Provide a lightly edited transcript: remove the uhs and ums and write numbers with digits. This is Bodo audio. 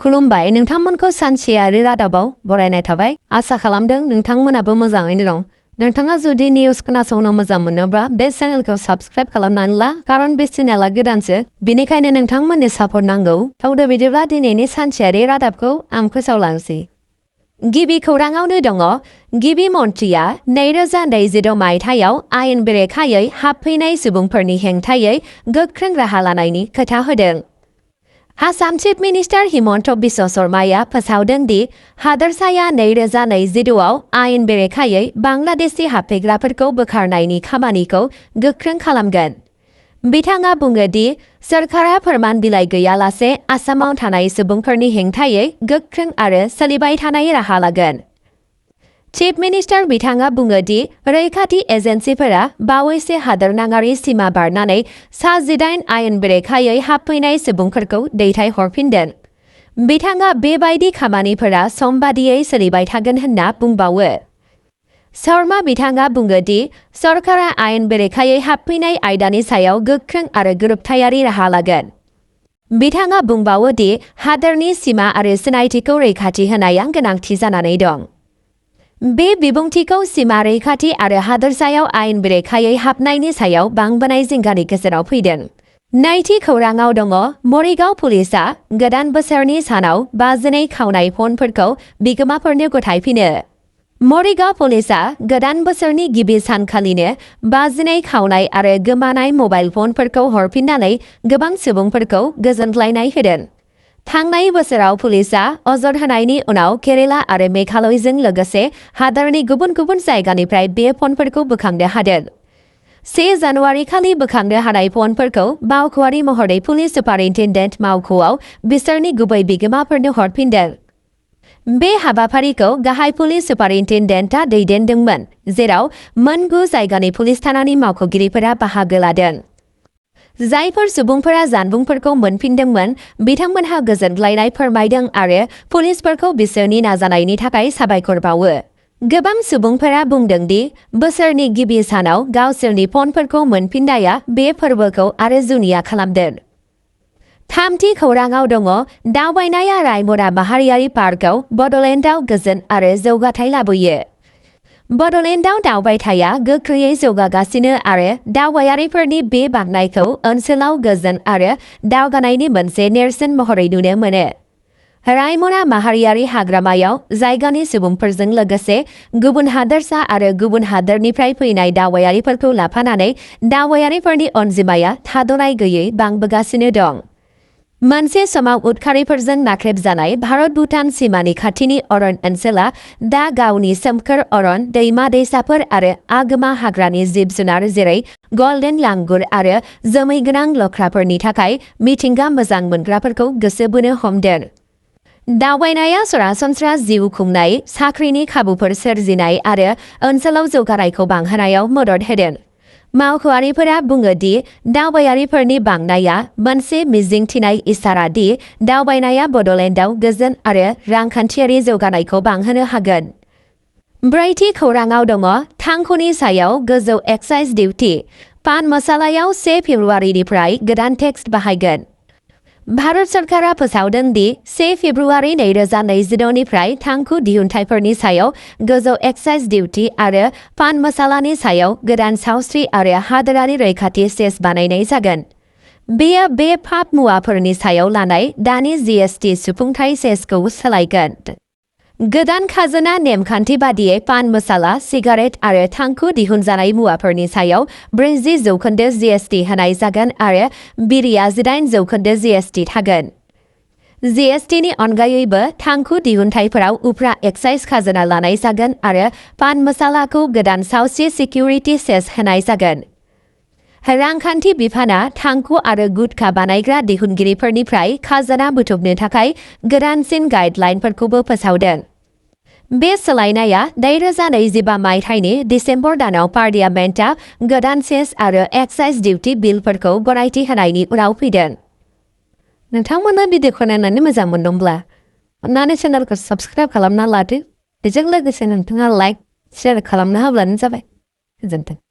खुलुमबाय नोंथांमोनखौ सानसेयारि रादाबाव बरायनाय थाबाय आसा खालामदों नोंथांमोनाबो मोजाङैनो दं नोंथाङा जुदि निउस खोनासंनो मोजां मोनोब्ला बे चेनेलखौ साबस्क्राइब खालामनानै ला खारन बे चेनेला गोदानसो बेनिखायनो नोंथांमोननि सापर्ट नांगौ थावदो बिदिब्ला दिनैनि सानसेयारि रादाबखौ आं फोसावलांसै गिबि खौराङावनो दङ गिबि मन्थ्रिया 2022 मायथाइयाव आयेन बेरेखायै हाबफैनाय सुबुंफोरनि हेंथायै गोख्रों राहा लानायनि खोथा होदों आसाम चिफ मिनिस्टार हिमन्त बिश्व शर्माया फोसावदों दि हादोरसाया 2022 आव आयेन बेरेखायै बांलादेशी हाबफैग्राफोरखौ बोखारनायनि खामानिखौ गोख्रों खालामगोन बिथाङा बुङो दि सरकारा फोरमान बिलाइ गैयालासे आसामाव थानाय सुबुंफोरनि हेंथायै गोख्रों आरो सोलिबाय थानाय राहा लागोन चिफ मिनिस्टार बिथाङा बुङो दि रैखाथि एजेन्सिफोरा बावैसो हादोरनाङारि सिमा बारनानै सा-18 आयेन बेरेखायै हाबफैनाय सुबुंफोरखौ दैथायहरफिनदों बिथाङा बेबायदि खामानिफोरा समबादियै सोलिबाय थागोन होनना बुंबावो शर्मा बिथाङा बुङो दि सरकारा आयेन बेरेखायै हाबफैनाय आयदानि सायाव गोख्रों आरो गोरोबथायारि राहा लागोन बिथाङा बुंबावो दि हादोरनि सिमा आरो सिनायथिखौ रैखाथि होनाया गोनांथि जानानै दं बे बिबुंथिखौ सिमा रैखाथि आरो हादोरसायाव आयेन बेरेखायै हाबनायनि सायाव बांबोनाय जिंगानि गेजेराव फैदों नैथि खौराङाव दङ मरिगाव पुलिसआ गोदान बोसोरनि सानाव 52 खावनाय फनफोरखौ बिगोमाफोरनो गथायफिनो मरिगाव पुलिसआ गोदान बोसोरनि गिबि सानखालिनो 52 खावनाय आरो गोमानाय मबाइल फनफोरखौ हरफिननानै गोबां सुबुंफोरखौ गोजोनग्लायनाय होदों थांनाय बोसोराव पुलिसआ अजद होनायनि उनाव केरेला आरो मेघालयजों लोगोसे हादोरनि गुबुन गुबुन जायगानिफ्राय बे फनफोरखौ बोखांनो हादों 1 जानुवारि खालि बोखांनो हानाय फनफोरखौ मावख'आरि महरै पुलिस सुपारिन्टेन्डेन्ट मावख'आव बिसोरनि गुबै बिगोमाफोरनो हरफिनदों बे हाबाफारिखौ गाहाय पुलिस सुपारिन्टेन्डेन्टआ दैदेनदोंमोन जेराव मोन 9 जायगानि पुलिस थानानि मावख'गिरिफोरा बाहागो लादों जायफोर सुबुंफोरा जानबुंफोरखौ मोनफिनदोंमोन बिथांमोनहा गोजोनग्लायनाय फोरमायदों आरो पुलिसफोरखौ बिसोरनि नाजानायनि थाखाय साबायखर बावो गोबां सुबुंफोरा बुंदों दि बोसोरनि गिबि सानाव गावसोरनि फनफोरखौ मोनफिननाया बे फोरबोखौ आरो जुनिया खालामदों थामथि खौराङाव दङ दावबायनाया रायमना माहारियारि पार्कआव बडलेन्डआव गोजोन आरो जौगाथाय लाबोयो बडलेन्डआव दावबायथाया गोख्रैयै जौगागासिनो आरो दावबायारिफोरनि बे बांनायखौ ओनसोलाव गोजोन आरो दावगानायनि मोनसे नेरसोन महरै नुनो मोनो रायमना माहारियारि हाग्रामायाव जायगानि सुबुंफोरजों लोगोसे गुबुन हादोरसा आरो गुबुन हादोरनिफ्राय फैनाय दावबायारिफोरखौ लाफानानै दावबायारिफोरनि अनजिमाया थाद'नाय गैयै बांबोगासिनो दं मोनसे समाव उदखारिफोरजों नाख्रेबजानाय भारत भुटान सिमानि खाथिनि अरन ओनसोला दा गावनि सोमखोर अरन दैमा दैसाफोर आरो आगोमा हाग्रानि जिब जुनार जेरै गल्डेन लांगुर आरो जोमै गोनां लख्राफोरनि थाखाय मिथिंगा मोजां मोनग्राफोरखौ गोसो बोनो हमदों दावबायनाया सरासनस्रा जिउ खुंनाय साख्रिनि खाबुफोर सोरजिनाय आरो ओनसोलाव जौगानायखौ बांहोनायाव मदद होदों मावख'आरिफोरा बुङो दि दावबायारिफोरनि बांनाया मोनसे मिजिंथिनाय इसारा दि दावबायनाया बडलेन्डआव गोजोन आरो रांखान्थियारि जौगानायखौ बांहोनो हागोन ब्रैथि खौराङाव दङ थांखुनि सायाव गोजौ एक्साइज डिउटि पान मसालायाव 1 फेब्रुवारिनिफ्राय गोदान टेक्स बाहायगोन भारत सरकारा फोसावदों दि 1 फेब्रुवारि 2022 निफ्राय थांखु दिहुनथायफोरनि सायाव गोजौ एक्साइज डिउटि आरो पान मसालानि सायाव गोदान सावस्रि आरो हादोरारि रैखाथि सेस बानायनाय जागोन बेयो बे फाब मुवाफोरनि सायाव लानाय दानि जीएसटी सुफुंथाय सेसखौ सोलायगोन गोदान खाजोना नेमखान्थि बादियै पान मसाला सिगारेट आरो थांखु दिहुनजानाय मुवाफोरनि सायाव 40% जीएसटी होनाय जागोन आरो बिरिया 18% जीएसटी थागोन जीएसटीनि अनगायैबो थांखु दिहुनथायफोराव उफ्रा एक्साइज खाजोना लानाय जागोन आरो पान मसालाखौ गोदान सावस्रि सिकिउरिटि सेस होनाय जागोन रांखान्थि बिफाना थांखु आरो गुटखा बानायग्रा दिहुनगिरिफोरनिफ्राय खाजोना बुथुमनो थाखाय गोदानसिन गाइडलाइनफोरखौबो फोसावदों बे सोलायनाया 2025 मायथाइनि दिसेम्बर दानाव पार्लियामेन्टआ गोदान सेस आरो एक्साइज डिउटि बिलफोरखौ गनायथि होनायनि उनाव फैदों नोंथांमोना भिडिअखौ नायनानै मोजां मोनदोंब्ला अन्नानै चेनेलखौ साबस्क्राइब खालामना लादो बेजों लोगोसे नोंथाङा लाइक शेयार खालामना होब्लानो जाबाय गोजोन्थों